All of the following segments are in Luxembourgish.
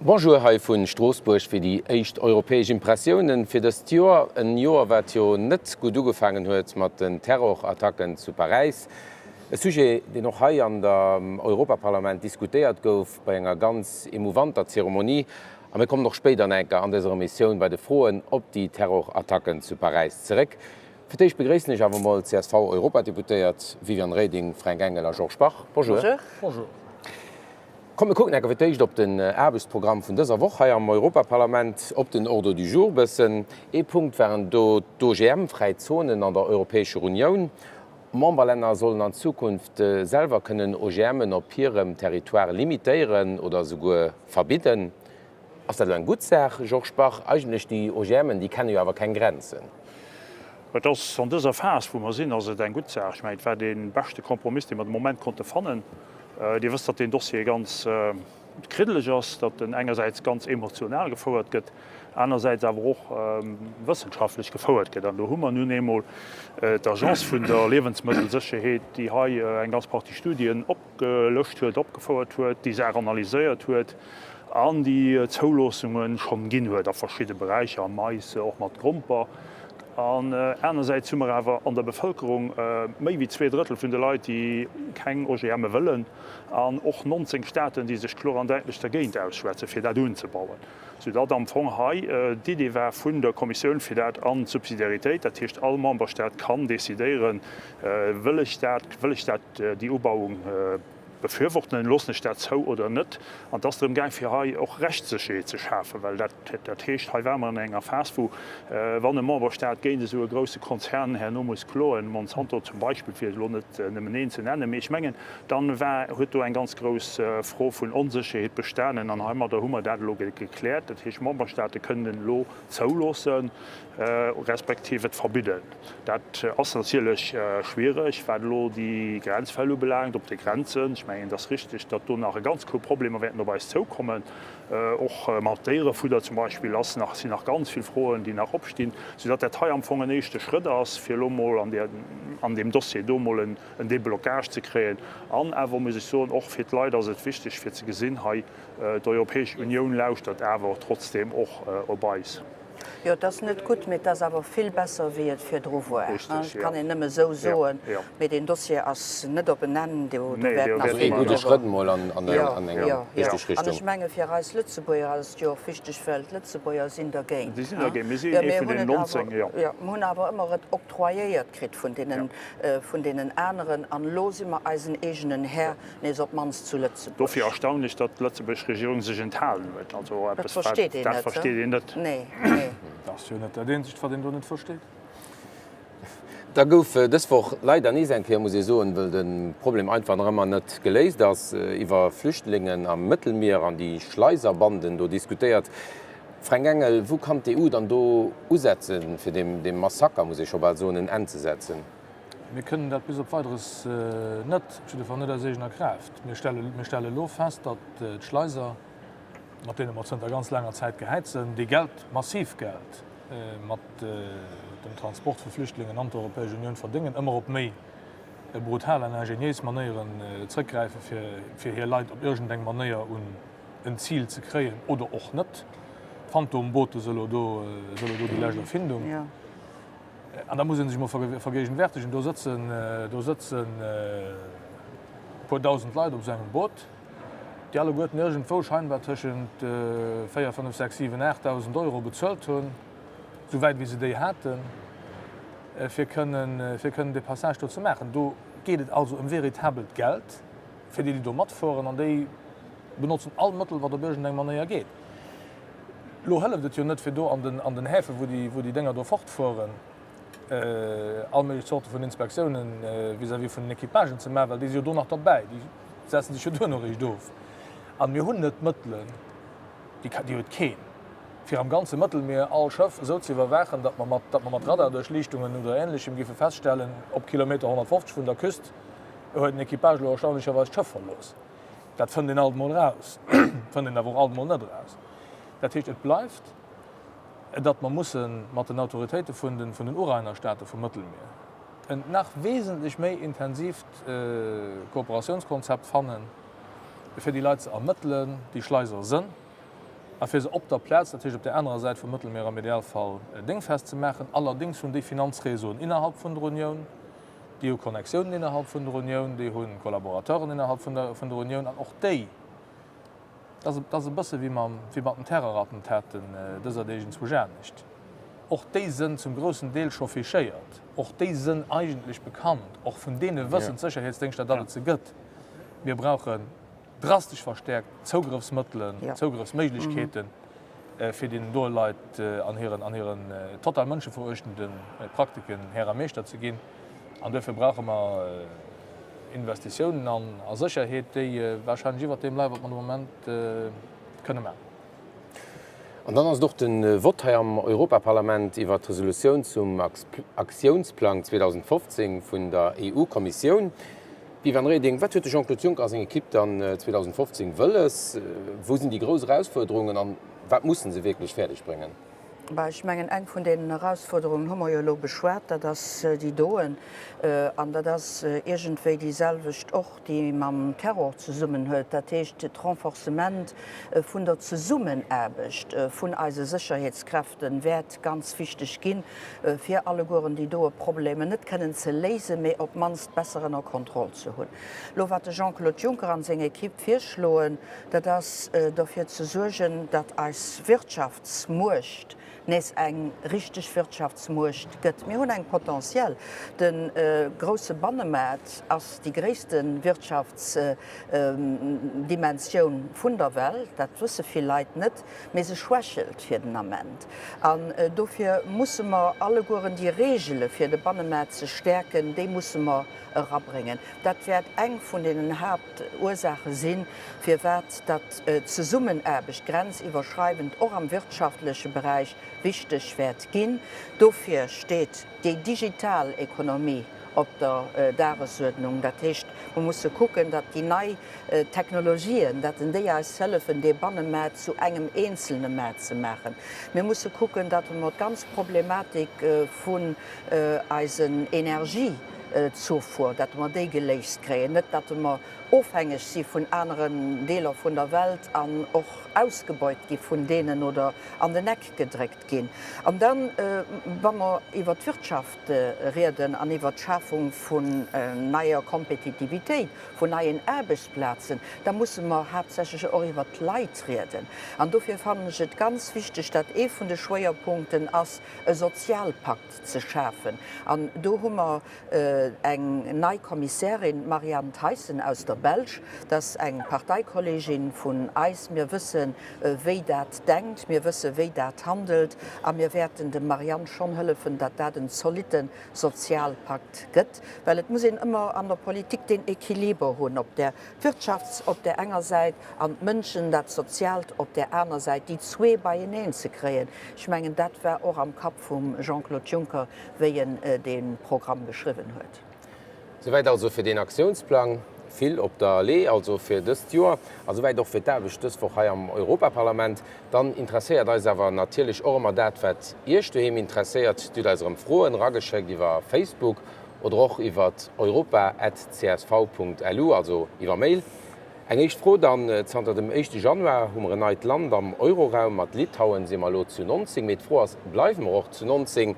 Bonjour hei vu Stroossbuerg fir déi éischt europäesch Impressiounen fir dëst Joer. En Joer wat jo net gutt ugefaangen huet mat den Terrorattacken zu Paräis. E Sujet deen och hei an der Europaparlament diskutéiert gouf bei enger ganz emouvanter Zeremonie. A mir kommen och spéider nach eng Kéier an dëser Emissioun bei de Froen op déi Terrorattacken zu Paräis zeréck. Fir d'éischt begréissen ech awer emol d'CSV-Europadeputéiert Viviane Reding, Fränk Engel a Georges Bach. Bonjour. Bonjour. Kommt mir kucken enker fir d'éischt op den Aarbechtsprogramm vun dëser Woch hei am Europaparlament, op den Ordre du jour bëssen. Ee Punkt waren do d'OGM-fräi Zonen an der Europäescher Unioun. Memberlänner sollen an Zukunft selwer kënnen OGMen op hirem Territoire limitéieren oder esouguer verbidden. Ass dat elo eng gutt Saach, Georges Bach? Eigentlech, déi OGMen, déi kenne jo awer keng Grenzen. Et ass an dëser Phas, wou mer sinn, ass et eng gutt Saach. Ech mengen, et war dee beschte Kompromiss, dee mer de Moment konnte fannen. Dir wësst, datt deen Dossier ganz kriddeleg ass, datt en engersäits ganz emotional gefouert gëtt, anersäits awer och wëssenschaftlech gefouert gëtt. An do hu mer nun eemol d'Agence vun der Liewensmëttelsécherheet, déi hei eng ganz Partie Studien opgelëscht huet, opgefouert huet, déi Saach analyséiert huet an déi Zouloossunge schonn ginn huet a verschidde Beräicher, am Mais, och mat Gromper. An anersäits hu mer awer an der Bevëlkerung méi wéi 2/3 vun de Leit, déi keng OGMe wëllen, an och 19 Staaten, déi sech kloer an däitlech dergéint ausschwätzen, fir dat unzebauen, soudatt am Fong hei d'Idee war vun der Kommissioun, fir dat an d'Subsidiaritéit, dat heescht all Memberstaat kann decidéieren, Wëll ech dat, wëll ech dat, déi Ubauung befürworten, loossen ech dat zou oder net? An et ass drëm gaang, fir hei och Rechtssécherheet ze schafen, well dat, dat heescht, hei ware mer an enger Phas, wou, wann e Memberstaat géint esou e grouse Konzern herno muss kloen, Monsanto zum Beispill, fir elo net nëmmen een ze nennen, mee ech mengen, dann war, huet do eng ganz grouss Fro vun Onsécherheet bestanen. An heimadder hu mer dat elo gekläert. Dat heescht, Memberstaate kënnen en elo zouloossen, respektiv et verbidden. Dat ass natierlech schwiereg, wat elo déi Grenzfäll ubelaangt op de Grenzen. Ech mengen, et ass richtig, datt do nach e ganz Koup Problemer wäerten op eis zoukommen. Och mat Déierefudder zum Beispill ass nach, sinn nach ganz vill Froen, déi nach opstinn, soudatt dat hei am Fong en éischte Schrëtt ass, fir elo mol an där, an deem Dossier do mol en Déblocage ze kréien. An awer muss ech soen, och fir d'Leit ass et wichteg, fir ze gesinn, hei, d'Europäesch Unioun lauschtert awer trotzdem och op eis. Jo, et ass net gutt, mee et ass awer vill besser, wéi et virdru war. Dat kann een nëmme esou soen. Mee deen Dossier ass net op en Enn. Do wäert nach vill. Ee gudde Schrëtt emol an eng richteg Richtung. An ech menge fir eis Lëtzebuerger ass et jo och wichteg, well d'Lëtzebuerger sinn dergéint. Si sinn dergéint. Mir sinn ee vun den 19, jo. Jo, mir hunn awer ëmmer et octroyéiert kritt vun deenen aneren. An elo si mer eisen eegenen Här. Nees op d'mannst zu Lëtzebuerg. Dofir erstaunlech, datt d'lëtzebuergesch Regierung sech enthalen huet. Also eppes, wat, dat versteet een net. Nee, nee. Dat ass jo net dat eenzegt, wat een do net versteet. Da gouf dës Woch leider nees eng Kéier, muss ee soen, wëll de Problem einfach nach ëmmer net geléist ass, iwwer Flüchtlingen am Mëttelmier an déi Schleiserbanden do diskutéiert. Fränk Engel, wou kann d'EU dann do usetzen, fir deem Massaker, muss ee scho bal soen, en Enn ze setzen? Mir kënnen dat bis op Weideres net, op jidde Fall net aus eegener Kraaft. Mir stelle elo fest, datt d'Schleiser, mat deene mer zënter ganz laanger Zäit gehäit sinn, déi Geld, massiv Geld mat dem Transport vu Flüchtlingen an d'Europäesch Unioun verdéngen, ëmmer op méi brutal an ingéniéis Manéieren zrëckgräifen, fir hir Leit op iergendeng Manéier un en Zil ze kréien oder och net. D'Phantomboote si elo do déi lescht Erfindung. An da muss ee sech emol vergéigenwärtegen, do sëtzen, do sëtzen e puer dausend Leit op esou engem Boot, déi alleguerten iergendwou scheinbar tëschent 4, 5, 6, 7, 8.000 Euro bezuelt hunn, esou wäit wéi se déi haten, fir kënnen, fir kënnen dee Passage do ze maachen. Do geet et also ëm veritabelt Geld fir déi, déi do matfueren, an déi benotzen all Mëttel, wat op iergendeng Manéier geet. Lo hëlleft et jo net, fir do an den Häfen, wou déi Dénger do fortfueren, all méiglech Zorte vun Inspektiounen vis-à-vis vun den Equipagen ze maachen, well déi si jo do nach derbäi, déi setzen sech jo duerno eréischt of. A mir hunn net d'Mëttelen, déi huet keen, fir am ganze Mëttelmier all Schëff esou ze iwwerwaachen, datt mer mat, datt mer mat Radarduerchliichtungen oder Ähnlechem géife feststellen, op Kilometer 150 vun der Küst huet en Equipage elo erstaunlecherweis d'Schëff verlooss. Dat fënnt een alt emol eraus, fënnt een awer och alt emol net eraus. Dat heescht, et bleift, datt mer musse mat den Autoritéite vun den, vun den Urainerstaate vum Mëttelmier en nach wesentlech méi intensiivt Kooperatiounskonzept fannen, fir déi Leit ze ermëttelen, déi Schleiser sënn. A fir se op der Plaz, dat heescht op där anerer Säit vum Mëttelmier am Idealfall, dingfest ze maachen. Allerdéngs hunn déi Finanzréseauen innerhalb vun der Unioun, déi hu Connectiounen innerhalb vun der Unioun, déi hu Collaborateuren innerhalb vun der vun der Unioun an och déi, dat ass e bësse wéi mam wéi mat den Terrorattentaten dëser Deeg enzwousch anescht, och déi sënn zum groussen Deel scho fichéiert, och déi sënn eigentlech bekannt, och vun deene wëssen d'Sécherheetsdéngschter, datt et se gëtt. Mir brauchen drastesch verstäerkt Zougrëffsmëttelen, Zougrëffsméiglechkeeten, fir deenen doe Leit an hiren, an hiren total mënscheveruechtende Praktiken Här a Meeschter ze ginn. An duerfir brauche mer Investitiounen an a Sécherheet, déi wahrscheinlech iwwert deem leien, wat mer de Moment kënne maachen. An dann ass et och de Vott hei am Europaparlament iwwert d'Resolutioun zum Aktiounsplang 2015 vun der EU-Kommissioun. Viviane Reding, wat huet de Jean-Claude Juncker a seng Ekipp dann 2015 wëlles? Wou sinn déi grouss Erausfuerderungen an wat mussen se wierklech fäerdeg bréngen? Bah, ech mengen, eng vun deenen Erausfuerderungen hu mer jo elo beschwat, dat ass déi doen. An dat ass iergendwéi déi selwecht och, déi mam Terror zesummen huet, dat heescht d'Renforcement vun der Zesummenaarbecht vun eise Sécherheetskräfte wäert ganz wichteg ginn, fir allegueren déi doe Problemer net kënnen ze léisen, mee op d'mannst besser ënner Kontroll ze hunn. Elo wat de Jean-Claude Juncker an seng Equipe virschloen, dat ass derfir ze suergen, datt eis Wirtschaftsmuecht nees eng richteg Wirtschaftsmuecht gëtt. Mir hunn eng Potentiel. De grousse Bannemaart ass déi gréisste Wirtschaftsdimensioun vun der Welt, dat wësse vill Leit net. Mee se schwächelt fir den Ament. An dofir musse mer allegueren déi Regele fir de Bannemaart ze stäerken, déi musse mer erabréngen. Dat wäert eng vun deenen Haaptursaache sinn, firwat datt d'Zesummenaarbecht grenziwwerschreidend och am wirtschaftleche Beräich wichteg wäert ginn. Dofir steet déi digital Ekonomie op der Dagesuerdnung. Dat heescht, mer musse kucken, datt déi nei Technologien, datt en déi eis hëllefen, dee Bannemaart zu engem eenzelne Maart ze maachen. Mir musse kucken, datt mer d'ganz Problematik vun eisen Energiezufuhr, datt mer déi geléist kréien, net datt mer ofhängeg si vun aneren Deeler vun der Welt an och ausgebeut gi vun deenen oder an den Eck gedréckt ginn. An dann, wa mer iwwert d'Wirtschaft rieden an iwwert d'Schafung vun neier Kompetitivitéit, vun neien Aarbechtsplazen, da musse mer haaptsächlech och iwwert d'Leit rieden. An dofir fannen ech et ganz wichteg, datt ee vun de Schwéierpunkten ass, e Sozialpakt ze schafen. An do hu mer eng nei Kommissärin, d'Marianne Thyssen aus der Belsch, dat ass eng Parteikollegin vun eis. Mir wëssen, wéi dat denkt, mir wëssen, wéi dat handelt a mir wäerten dem Marianne schonn hëllefen, datt dat en zolitte Sozialpakt gëtt, well et muss een ëmmer an der Politik deen Equiliber hunn, op där d'Wirtschafts op där enger Säit an d'Mënschen, dat Soziaalt op där aner Säit, déi zwee beieneen ze kréien. Ech mengen, dat war och am Kapp vum Jean-Claude Juncker, wéi en dee Programm geschriwwen huet. Souwäit also fir deen Aktiounsplang. Vill op der Lee also fir dëst Joer a souwäit och fir d'Aarbecht dës Woch hei am Europaparlament. Dann interesséiert eis awer natierlech och ëmmer dat, wat Iech doheem interesséiert. Dir hutt eis erëm Froen erageschéckt iwwer Facebook oder och iwwer europa@csv.lu, also iwwer Mail. Eng éischt Fro dann, Zanter dem éischte Januar hu mer en neit Land am Euroraum, mat Litauen si mer elo zu 19. Mee d'Fro ass, Bleiwe mer och zu 19?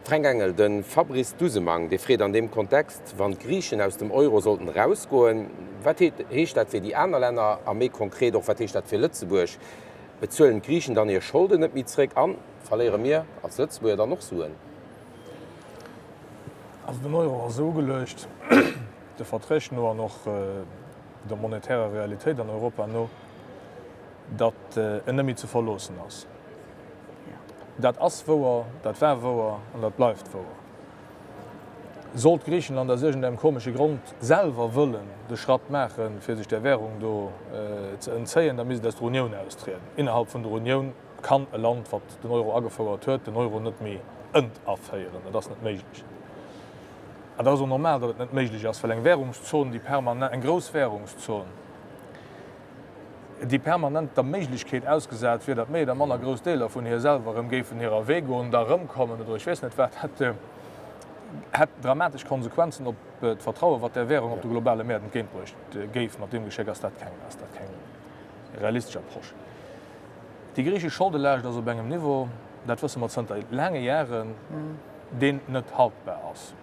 Fränk Engel, De Fabrice Dusemang, dee freet an deem Kontext, Wann d'Griichen aus dem Euro sollten erausgoen, wat heescht dat fir déi aner Länner a méi konkret och, wat heescht dat fir Lëtzebuerg? Bezuelen d'Griichen dann hir Scholden net méi zréck a verléiere mir als Lëtzebuerger dann och Suen? Also den Euro ass esou ugeluecht, de Verträg no an och der monetärer Realitéit an Europa no, datt en net méi ze verloossen ass. Dat ass wouer, dat war wouer an dat bleift wouer. Sollt Griichenland aus iergendengem komesche Grond selwer wëllen de Schratt maachen, fir sech där Währung do ze entzéien, da misst et aus der Unioun austrieden. Innerhalb vun der Unioun kann e Land, wat den Euro agefouert huet, den Euro net méi entaféieren. Dat ass net méiglech. An dat ass och normal, datt et net méiglech ass, well eng Währungszon, déi permanent, eng grouss Währungszon, déi permanent der Méiglechkeet ausgesat wier, datt méi oder manner grouss Deeler vun hir selwer erëm géifen hirer Wee goen, da erëmkommen oder ech weess net wat, hätt hätt dramatesch Konsequenzen op d'Vertraue wat där Währung op de globale Mäert entgéintbruecht géif. Mat deem Geschéck ass dat keng ass dat keng realistesch Approche. Déi griichesch Scholdelaascht ass op engem Niveau, dat wësse mer zënter laange Jaren, deen net haltbar ass.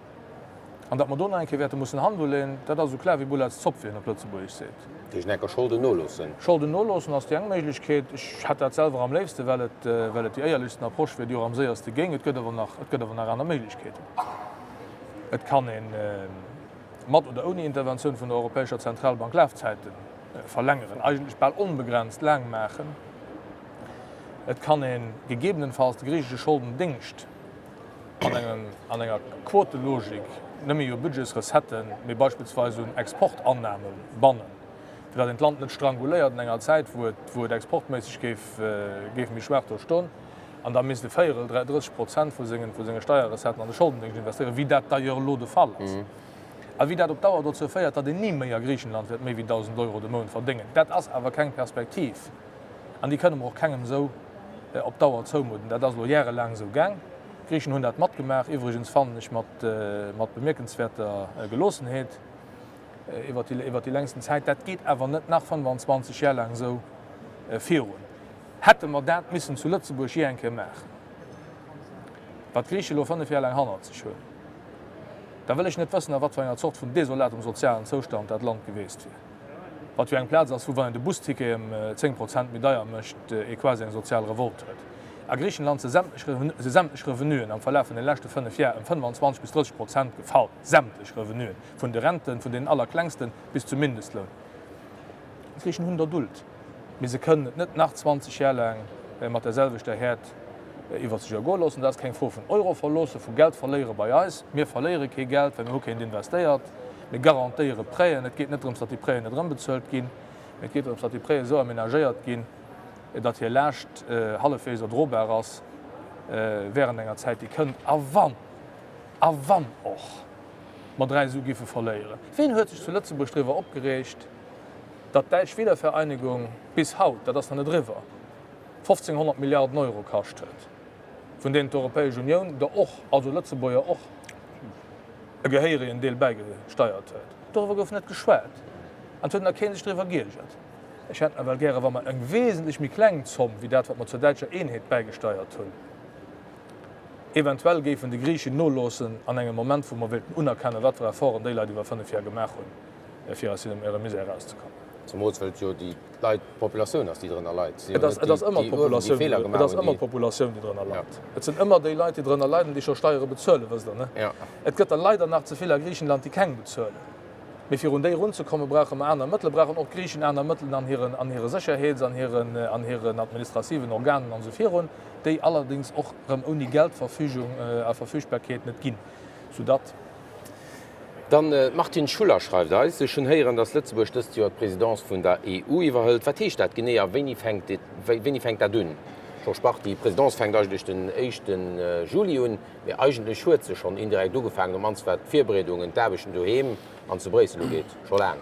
An datt mer do nach eng Kéier wäerte mussen Hand uleeën, dat ass esou klar wéi Bull aus Zopp, wéi een op Lëtzebuergesch seet. Dat heescht, enker Scholden noloossen? Scholden noloossen ass déi eng Méiglechkeet. Ech hätt dat selwer am léifsten, well et, well et déi éierlechsten Approche wier, déi och am séierste géing. Et gëtt awer nach, et gëtt awer nach aner Méiglechkeeten. Et kann ee mat oder ouni Interventioun vun der Europäescher Zentralbank Lafzäite verlängeren, eigentlech bal onbegrenzt laang maachen. Et kann ee gegebenenfalls de griichesche Scholdendéngscht an engem, an enger Quotelogik net méi u Budgetsrecetten, mee beispillsweis un Exportannahme bannen, fir datt een d'Land net stranguléiert an enger Zäit, wou et, wou et exportméisseg géif, géif méi schwaach do stoen, an da misst e Véierel, 30 Prozent vu sengen, vu senge Steierrecetten an de Scholdendéngscht investéieren, wéi dat d'ailleurs elo de Fall ass. A wéi dat op Dauer dozou féiert, datt een ni méi a Griichenland wäert méi wéi 1.000 Euro de Mount verdéngen. Dat ass awer keng Perspektiv. An déi kënne mer och kengem esou op Dauer zoumudden. Dat ass elo järelaang esou gaang. D'Griichen hunn dat matgemaach, iwwregens fannen ech mat bemierkenswäerter Geloossenheet iwwer déi längsten Zäit. Dat geet awer net nach 25 Jar laang esou virun. Hätte mer dat missen zu Lëtzebuerg jee eng Kéier maachen, wat d'Griiche elo 5 Jar laang hannert sech hunn, da wëll ech net wëssen, a wat fir enger Zort vun desolatem sozialen Zoustand dat Land geweest wier. Wat jo eng Plaz ass, wou wann een de Busticket ëm 10 Prozent méi deier mécht, ee quasi eng sozial Revolt huet. A Griichenland si sämtlech Revenuen am Verlaf vun de leschte 5 Jar ëm 25 bis 30 Prozent gefall. Sämtlech Revenuen, vun de Renten, vun deenen allerklengsten bis zum Mindestloun. D'Griichen hunn der Duld, mee se kënnen et net nach 20 Jar laang mat der selwechter Häert iwwer sech ergoe loossen. Dat ass keng Fro vun Euro verloossen, vu Geld verléiere bei eis. Mir verléiere kee Geld, well mir hu keent investéiert. Mir garantéiere Prêten. Et geet net drëms, datt déi Prêten net erëmbezuelt ginn, mee et geet drëms, datt déi Prêten esou amenagéiert ginn, datt hir Laascht hallefweegs erdrobar ass während enger Zäit, déi kënnt. A wann, a wann och mer 3 Su giffe verléieren, ween huet sech zu Lëtzebuerg driwwer opgereegt, datt d'däitsch Wiedervereinigung bis haut, dat ass nach net eriwwer, 1.500 Milliarden Euro kascht huet, vun deenen d'Europäesch Unioun der och, also Lëtzebuerger och, e gehéieregen Deel bäigesteiert huet. Doriwwer gouf net geschwat an et huet nach kee sech driwwer giergert. Ech hätt nawell gäre wa mer eng wesentlech méi kleng Zomm wéi dat wat mer zur däitscher Eenheet bäigesteiert hunn, eventuell géifen de Griichen noloossen an engem Moment wou mer wéilten unerkennen, wat fir Efforten déi Leit iwwer 5 Jar gemaach hunn, fir aus hirem Misär erauszekommen. Zemools wëll et jo déi Leit, d'Populatioun ass, déi drënner leit. Et ass, et ass ëmmer d'Populatioun, et ass ëmmer d'Populatioun, déi drënner leit. Et sinn ëmmer déi Leit, déi drënner leiden, déi scho Steiere bezuelen, wësst Der, ne? Et gëtt der leider nach ze vill a Griichenland, déi keng bezuelen. Mee fir un déi erunzekommen, brauche mer aner Mëttele, brauchen och d'Griichen aner Mëttelen an hiren, an hire Sécherheets-, an hiren, an hiren administrativen Organen an esou virun, déi allerdéngs och erëm ouni Geldverfügung a Verfügbarkeet net ginn, soudatt. Dann d'Martine Schuller schreift eis, Ech hunn héieren, datt Lëtzebuerg dëst Joer d'Presidence vun der EU iwwerhëlt. Wat heescht dat genee a wéini fänkt wéini fänkt dat un? Georges Bach, Déi Presidence fänkt eigentlech den éischte Juli un, mee eigentlech huet se schonn indirekt ugefaangen, op mannst wat d'Virbereedungen, d'Aarbechten doheem an zu Bréissel ugeet, scho laang.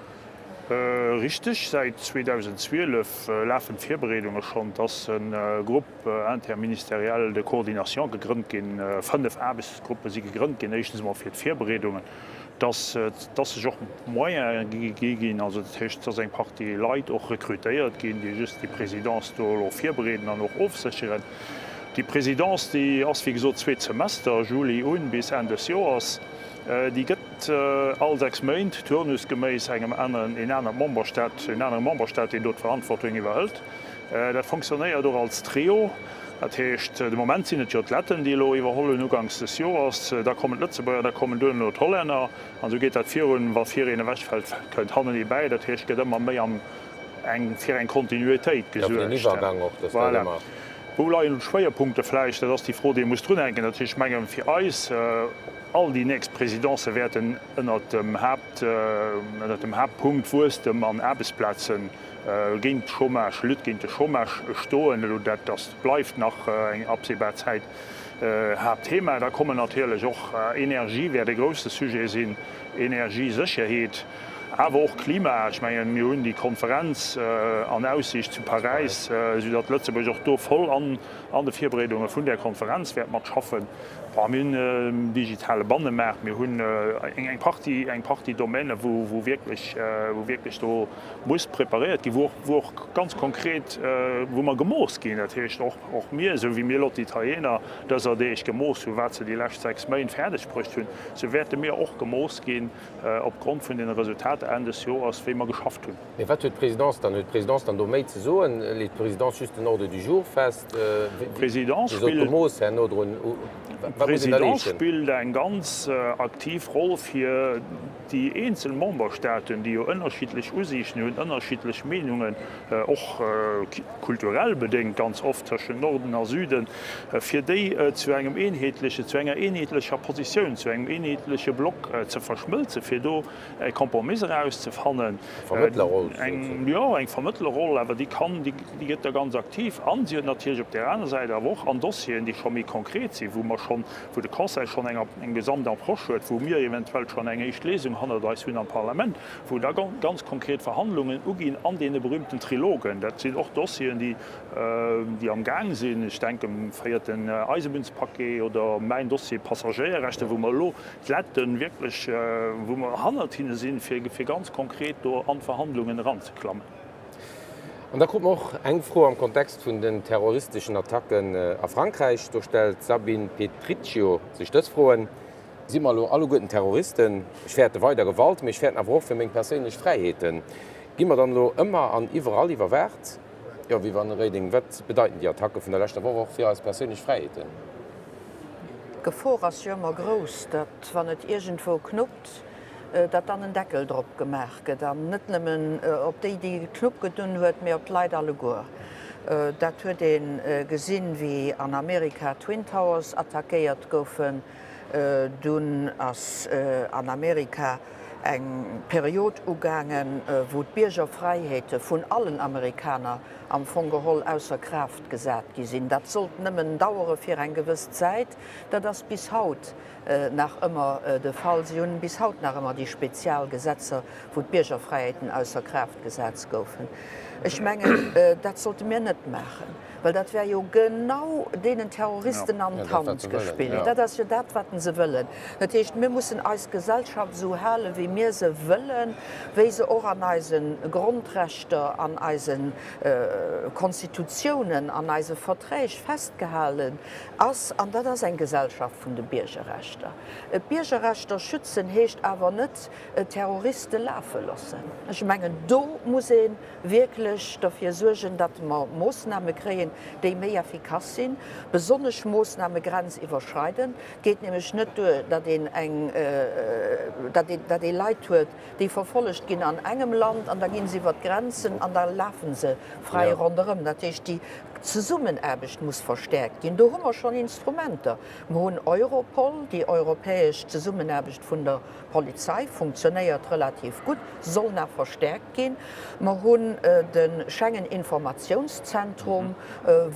Richteg, säit 2012 lafen d'Virbereedunge schonn. Et ass e Grupp interministériel de coordination gegrënnt ginn. 5 Aarbechtsgruppe si gegrënnt ginn, éischtens emol fir d'Virbereedungen, dass dass sech och Moyene gi ginn, also dat heescht, dass eng Partie Leit och rekrutéiert ginn, déi just déi Présidence do elo virbereeden an och ofsécheren. Déi Présidence, déi ass wéi gesot zweet Semester, Juli un bis Enn des Joers. Déi gëtt all 6 Méint turnusgeméiss engem aneren, een anert Memberstaat, een anere Memberstaat, deen do d'Verantwortung iwwerhëlt. Dat fonctionnéiert och als Trio. Dat heescht, de Moment sinn et jo d'Letten, déi elo iwwerholl hunn uganks des Joers. Da kommen d'Lëtzebuerger, da kommen duerno d'Hollänner. An esou geet dat virun. Wa vir een ewechfält, kënnt hannen ee bäi. Dat heescht, et gëtt ëmmer méi an eng fir eng Kontinuitéit gesuergt. Voilà. Wou leien d'Schwéierpunkte vläicht? Dat ass déi Fro, déi ee muss drunhänken. Dat heescht, ech mengen, fir eis, all déi nächst Presidencë wäerten ënnert dem Haapt, ënnert dem Haaptpunkt Wuesstem an Aarbechtsplazen, Géint Chômage, Lutte géint de Chômage stoen. Elo dat ass, bleift nach eng absehbar Zäit Haaptthema. Da kommen natierlech och Energie wäert e grousse Sujet sinn, Energiesécherheet, awer och Klima. Ech mengen, mir hunn déi Konferenz an Aussiicht zu Paräis, soudatt Lëtzebuerg och do voll an de Virbereedunge vun där Konferenz wäert matschaffen. Mir hunn en digitale Bannemaart, mir hunn eng Partie, eng Partie Domänen, wou wierklech, wou wierklech do muss preparéiert ginn, wou och, wou och ganz konkret, wou mer gemooss ginn. Dat heescht, och, och mir, esou wéi mir elo d'Italiener dëser Deeg gemooss hunn, wat se déi lescht 6 Méint fäerdeg bruecht hunn, esou wäerte mir och gemooss ginn opgrond vun deene Resultater Enn des Joers, wéi mer geschafft hunn. Mee wat huet d'Présidence dann? Huet d'Présidence dann do méi ze soen? Leet d'Présidence just den Ordre du jour fest? D'Présidence spillt eng ganz aktiv Roll fir déi eenzel Memberstaaten, déi jo ënnerschiddlech Usiichten hunn, ënnerschiddlech Meenungen, och kulturell bedéngt ganz oft tëschent Norden a Süden, fir déi zu engem eenheetleche, zu enger eenheetlecher Positioun, zu engem eenheetleche Block ze verschmëlzen, fir do e Kompromiss erauszefannen. Vermëttlerroll souzesoen. Jo, eng Vermëttlerroll, awer déi kann, déi gëtt da ganz aktiv. A si huet natierlech op där aner Säit awer och an Dossieren, déi scho méi konkret sinn, wou mer schonn, wou de Conseil schonn eng eng Gesamtapproche huet, wou mir eventuell schonn eng éischt Lesung hannert eis hunn am Parlament, wou da ganz konkret Verhandlungen uginn an deene berühmten Trilogen. Dat sinn och Dossieren, déi, déi am Gaang sinn. Ech denken um véierten Eisebunnspaquet oder mäin Dossier Passagéierrechter, wou mer elo D'Letten wierklech, wou mer hannert hinne sinn, fir ganz konkret do an d'Verhandlungen eranzeklammen. An da krute mer och eng Fro am Kontext vun den terroristeschen Attacken a Frankräich. Do stellt d'Sabine Petriccio sech dës Froen, Si mer elo alleguerten Terroristen? Ech fäerte weider Gewalt, mee ech fäerten awer och fir meng perséinlech Fräiheeten. Gi mer dann elo ëmmer an iwwerall iwwerwaacht? Jo, Viviane Reding, wat bedeiten déi Attacke vun der leschter Woch och fir eis perséinlech Fräiheeten? D'Gefor ass jo ëmmer grouss, datt wann et iergendwou knuppt, datt dann en Deckel drop gemaach gëtt, an net nëmmen op déi, déi d'Knupp gedunn huet, mee op d'Leit alleguer. Dat huet ee gesinn, wéi an Amerika d'Twin Towers attackéiert goufen. Dunn ass an Amerika eng Period ugaangen, wou d'Biergerfräiheete vun allen Amerikaner am Fong geholl ausser Kraaft gesat gi sinn. Dat sollt nëmmen dauere fir eng gewëss Zäit. Dat ass bis haut nach ëmmer de Fall. Si hunn bis haut nach ëmmer déi Spezialgesetzer, wou d'Biergerfräiheeten ausser Kraaft gesat goufen. Ech mengen, dat sollte mir net maachen, well dat wär jo genau deenen Terroristen an d'Hand gespillt. Dat ass jo dat, wat se wëllen. Dat heescht, mir mussen eis Gesellschaft esou halen, wéi mir se wëllen, wéi se och an eise Grondrechter, an eise Konstitutiounen, an eise Verträg festgehalen ass. An dat ass eng Gesellschaft vun de Biergerrechter. D'Biergerrechter schützen heescht awer net, Terroriste lafe loossen. Ech mengen, do muss ee wierklech derfir suergen, datt mer Moossname kréien, déi méi effikass sinn, besonnesch Moossname grenziwwerschreidend. Et geet nämlech net duer, datt een eng, datt een, datt ee Leit huet, déi verfollegt ginn an engem Land an da gi se iwwer d'Grenzen an da lafe se fräi ronderëm. Dat heescht, déi Zesummenaarbecht muss verstäerkt ginn. Do hu mer schonn Instrumenter. Mer hunn Europol, déi europäesch Zesummenaarbecht vun der Polizei funktionéiert relativ gutt, soll nach verstäerkt ginn. Mer hunn de Schengen-Informatiounszentrum,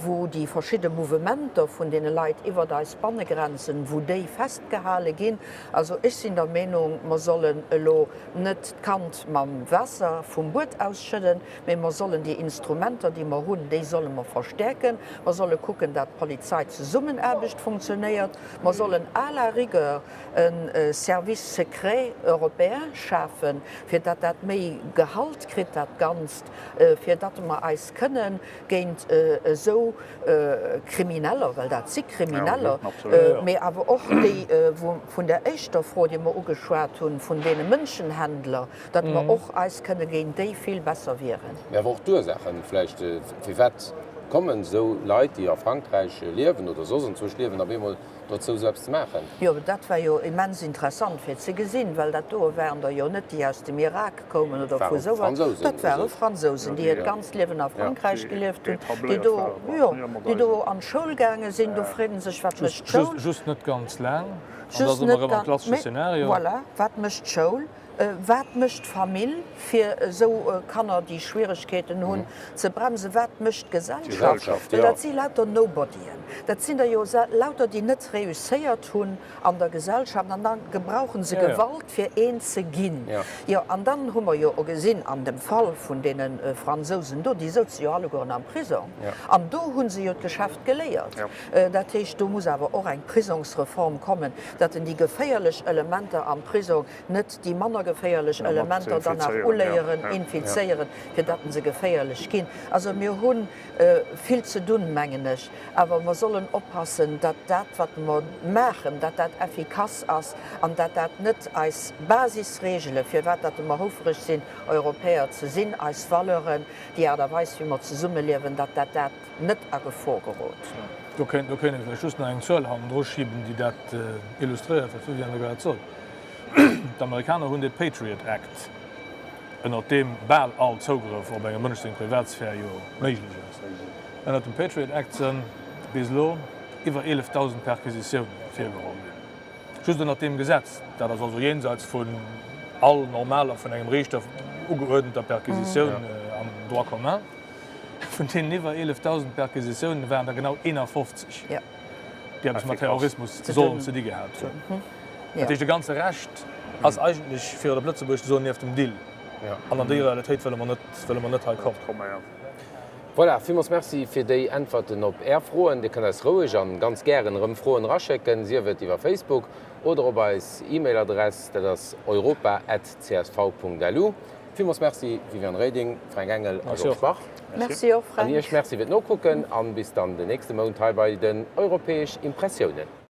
wou déi verschidde Mouvementer vun deene Leit iwwert eis Bannegrenzen, wou déi festgehale ginn. Also ech sinn der Meenung, mer sollen elo net d'Kand mam Waasser vum Bued ausschëdden, mee mer sollen déi Instrumenter, déi mer hunn, déi solle mer verstäerken. Mer solle kucken, dat d'Polizeizesummenaarbecht funktionéiert. Mer sollen à la rigueur e Service secret européen schafen, fir datt dat méi Gehalt kritt, dat Ganzt, fir datt mer eis kënne géint esou Krimineller, well dat si Krimineller, mee awer och déi vun der éischter Fro, déi mer ugeschwat hunn, vun deene Mënschenhändler, datt mer och eis kënne géint déi vill besser wieren. Mee awer och d'Ursaachen vläicht, firwat kommen esou Leit, déi a Frankräich liewen oder soss anzwousch liewen, op eemol dozou sou eppes ze maachen. Jo, dat war jo immens interessant fir ze gesinn, well dat doe waren der jo net, déi aus dem Irak koumen oder vu sou wei, dat ware Fransousen, déi hiert ganzt Liewen a Frankräich gelieft hunn, déi do, jo, déi do an d'Schoul gaange sinn. Do freet en sech, wat mécht d'Schoul? Just net ganz laang, an da si mer erëm am klassesche Szenario. Voilà, wat mécht d'Schoul? Wat mécht d'Famill, fir esou Kanner, déi Schwieregkeeten hunn, ze bremsen? Wat mécht d'Gesellschaft? Well dat si lauter Nobodyen. Dat sinn der jo lauter, déi net reusséiert hunn an der Gesellschaft. An da gebrauche se Gewalt, fir een ze ginn. Jo, an dann hu mer jo och gesinn an dem Fall vun deene Fransousen do, déi souze jo allegueren am Prisong. An do hu se jo d'Geschäft geléiert. Dat heescht, do muss awer och eng Prisongsreform kommen, datt en déi geféierlech Elementer am Prisong net déi manner geféierlech Elementer dann nach uléieren, infizéieren, fir datt se geféierlech ginn. Also mir hu vill ze dunn, mengen ech, awer mer sollen oppassen, datt dat, wat mer maachen, datt dat effikass ass an datt dat net eis Basisregele, firwat datt mer houfereg sinn, Europäer ze sinn, eis Valeuren, déi Aart a Weis, wéi mer zesummeliewen, datt dat dat net a Gefor gerot. Do kéint ee vläicht just nach eng Zuel hannendru schiben, déi dat illustréiert, wat d'Viviane elo grad sot. D'Amerikaner hunn dee Patriot Act, ënnert deem bal all Zougrëff op engem Mënsch seng Privatsphär jo méiglech ass. Ënnert dem Patriot Act sënn bis elo iwwer 11.000 Perquisitioune virgeholl ginn. Just ënnert deem Gesetz, dat ass also jenseits vun all normaler, vun engem Riichter ugeuerdenter Perquisitioun am Droit commun. Vun deenen iwwer 11.000 Perquisitiounen waren der genau 51, déi eppes mat Terrorismus sollen ze di gehat hunn. Dat heescht, de ganze Rescht ass eigentlech, fir et op Lëtzebuergesch ze soen, nieft dem Dill. An an déi Realitéit wëlle mer net, wëlle mer net hei kommen. Voilà, villmools Merci fir déi Äntwerten op Är Froen. Dir kënnt eis roueg an ganz gären erëm Froen eraschécken, sief et iwwer Facebook oder op eis E-Mail-Adress, dat ass europa at csv.lu. Villmools Merci Viviane Reding, Fränk Engel a Georges Bach. Merci och Fränk. An Iech Merci fir d'Nokucken an bis dann den nächste Mount hei bei den Europäesch Impressiounen.